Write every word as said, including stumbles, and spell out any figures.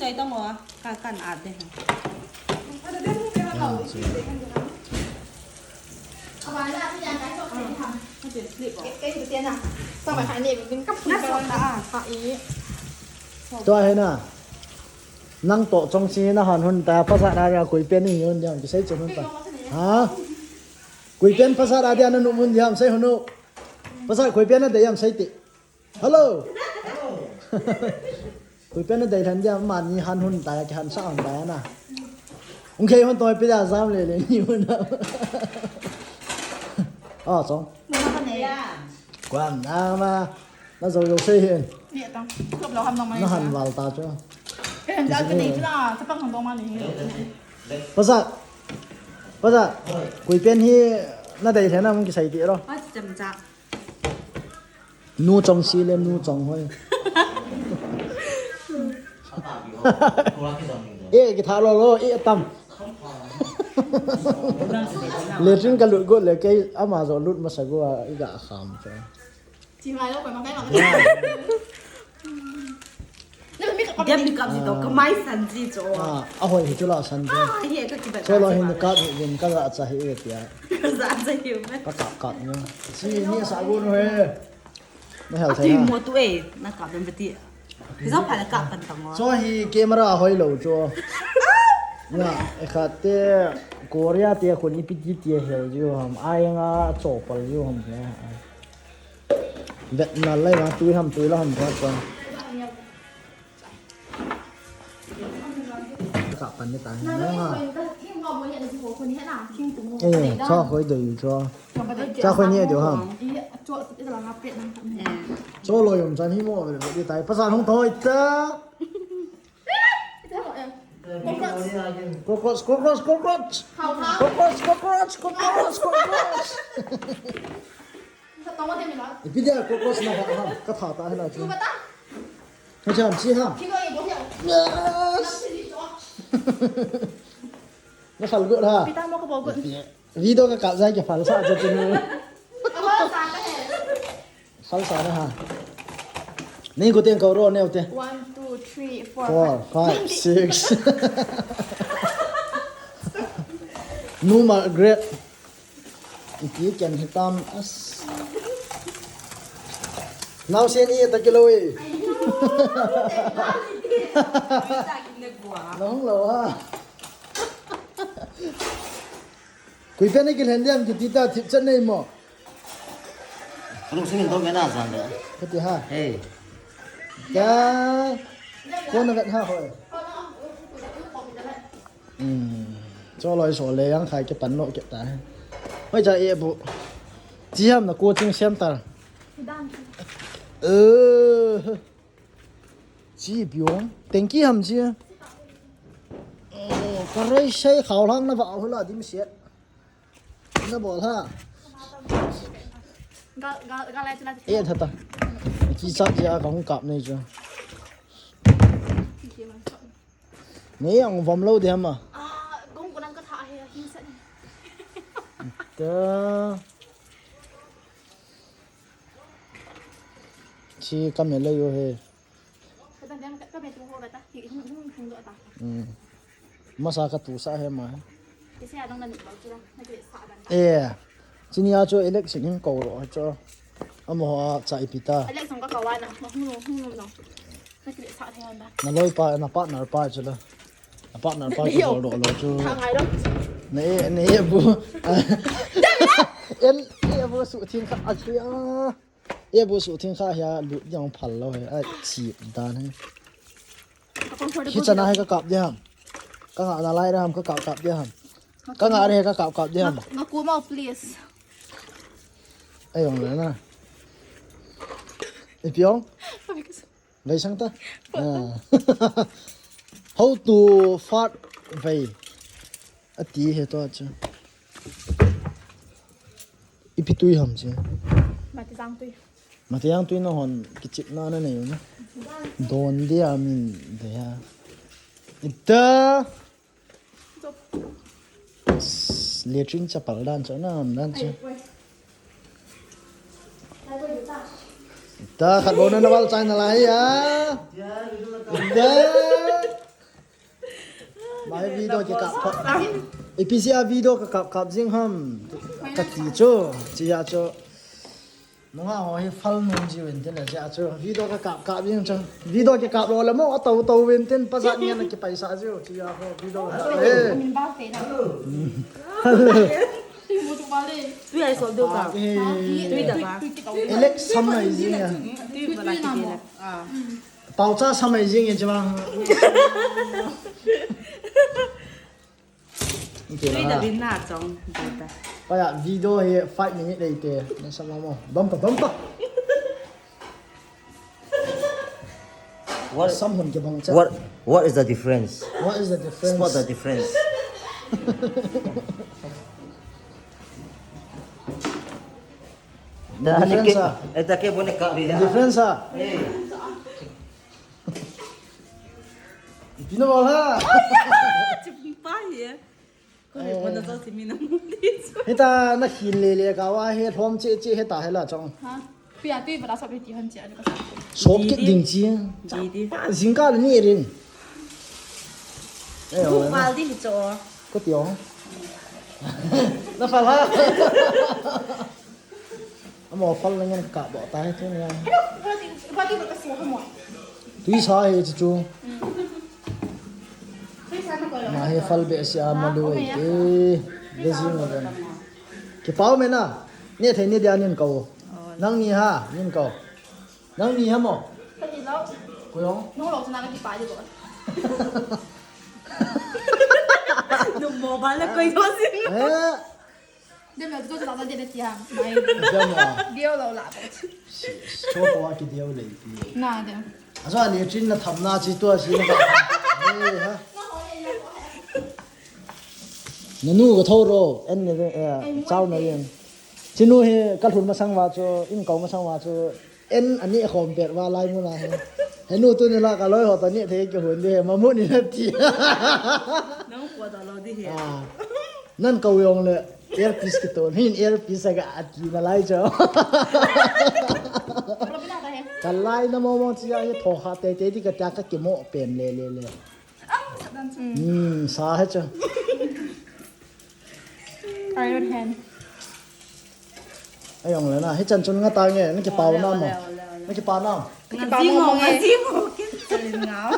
Ai tong o, ka kan at de. Tua hi na. Nang toh chong si na han hun ta, pasal na ra koi pen ni hun jam, kisei chen hun ta. Ha? Koi pen pasal na dia na nu mun jam, sei hun nu. Pasal koi pen na de jam, sei ti. Hello. Koi pen na dei lhan dia, mani han hun ta, kihan sa hun ta na. Ung kei hun toi pi da jam le le ni hun na. Ah, chong. Kuan na ma. Na zo zo sei hin. Ni tang. Kop lo ham nong ma. Na han val ta chu. Ken da ke ni chu na, sa pang han dong ma ni. Pasal. Pasal. Koi pen hi na dei lhan na mun kisei ti ro. Ah, cham cha. Nu chong si le nu chong hoi. Eh, kitha lo lo, eh, tam. Latrine ka lut got le kei ama jo lut masa go a, i ga kham cho. Chi mai lo ko ma kai ma. Dem ni kap ji to, ka mai san ji cho. Ah, a hoi hi chu la san ji. Ah, hi ka kibat. Cho lo hin kap hi vin ka ga cha hi e tia. Ka za cha hi me. Ka kap kap ni. Si ni sa go no he. Na hel thei na. Mo tu e, na kap dem beti. Ki zo pha na kap pan tang o. Cho hi camera hoi lo cho. Na, e khat te Korea te khun ipi ti ti hel jiu ham. Ai nga chopal jiu ham ne. Bet na lai ma tui ham tui la ham cho cho. Ka pan ni ta. Na ha. Eh, cho khoi dei cho. Cha khoi ni deu ham. Cho lo yom chan hi mo ve ve tai. Pasal hung thoi ta. Cockroach, cockroach, cockroach. Cockroach, cockroach, cockroach, cockroach. Ipi dia cockroach na ha, ka tha ta hela chu. Ka cham chi ha. Yes. Na fal got ha. Pita mo ka bo got. Video ka kap jai ke fal sa chu chu. Fal sa na ha. Nei ko ten ko ro neu te. One, two, three, four, four, five, six. Nu Margaret. Ipi ken hitam as. Nau sen i ta kilo e. Nong lo ha. Koi pen ni kilhen diam kiti ta thip chan nei mo. Rung singin dong kena san de. Kati ha. Hey. Ka. Kona vet ha hoi. Hmm. Cho loi so le yang khai ke pan no ke ta. Hoi cha e bu. Chi ham na coaching center. Eh. Chi piong. Tengki ham chi. Oh, ka rei sei khau lang na va hula dim siat. Na bol ha. Gal, gal, gal lai chu la. Eh, tha ta. Ki sa ja ka hung kap nei chu. Nei ang vom lo de ma. Ah, gong ko nang ka tha he, hin sa ni. Ta. Chi ka me le yo he. Ka dan dan ka, ka me tu ho ka ta. Hi, hung, hung, hung do ta. Hmm. Masa ka tu sa he ma. Kisi adang na ni ba chu la, na kile sa dan. Eh. Chini a chu election in ko ro chu. Amo a cha ipi ta. Election ka ka wa na, ma hung, hung, hung, no. Na kile sa the han da. Na loi pa, na partner pa chu la. Na partner pa chu do do lo chu. Tha ngai lo. Ne, ne bu. En, e bu su thing kha a chu ya. E bu su thing kha hia lut jong phal lo he. Ai chi dan he. Ka kong thor de Hi bu chana lo. He ka kap de ham. Ka nga na lai ra ham ka kap kap de ham. Ka nga re ka kap kap de ham. Nga, nga ku mau, please. Ai yong le na. Ipi yong? Because Gai sang ta. Ah. How to fart vei. Ati he to chu. Ipi tui ham chi. Mati jang tui. Mati jang tui na hon kichip na na nei na. Don dia min de ya. Ita. Latrine chapal dan chu na dan chu. Ita khat bo na na val chai na lai ya. Ita. Video kikap phat. Ipi jeh a video kakap kap jing ham kati chu. Chia chu. Nungah ho hi phal nom jiu in tin a chia chu. Video kakap kap jing chu. Video kikap lou le mo atou tou in tin pajat ngen a kipaisa jiu. Chia ho video kakap. Eh. Tui ai sol diu ka. Eh. Tui da ba. Elek sam mai jing a. Tui ba la ki le. Ah. Pau cha sa mai jing e chima. Okay Tui da la. Lin na chong. Dai da. Pa ya video hi five minute lei te. Na sa mo mo. Bam pa bam pa. What Sam hon ke bang cha. What what is the difference? What is the difference? Spot the difference. Difference ah. Eta ke bone ka ri. Difference ah. Eh. Pino wala. Chimpa ye. Ko ni bona so ti mi na mu ti. Heta na hin le le ka wa he thom che che heta hela chong. Ha. Pia ti bala so ti han che ani ka sa. Sop kit ding chi. Di di. Pa jing ka ni rin. Eh, Ku oh, mal di hi cho. Ko ti oh. Na fa la. Amo phal na ngen ka bo ta he tu na. Hello, bati bati ka so mo. Tui sa he chu chu. Tui sa na ko lo. Ma he phal be si a ma lu e ke. Be jing mo ben. Kipau me na. Ne thei ne dia nin kau. Nang ni ha, nin kau. Nang ni ha mo. Ka ni lo. Ko yong. No lo na ka kipa di ko. No mo ba la ko yo si. Eh. Dem la tu la de ti ha. Mai. Dem la. Dio lo la. Cho ko ki dio le pi. Na de. Aso ni chin na tham na chi tu si na. Eh ha. Nanu ka tho ro, en ne eh, chau na yen. Chinu hi ka lhun masang wa chu, in kau masang wa chu, en ani khom pet wa lai mu na he. He nu tu ni la ka loi ho ta ni thei ki hun di he, ma mu ni na ti. Nang ko da lo di he. Ah. Nan kau yong le earpiece ki ton, hin earpiece ga ati na lai cho. Ka lai na mo mo chi ya hi tho ha te te di ka ta ka ki mo pen le le le. Hmm, sa he chu. Iron hand. Ayong le na, hichan chun nga ta nge, na kipau na mo. Na kipau na. Nga ji mo, nga ji mo, kin chalin nga.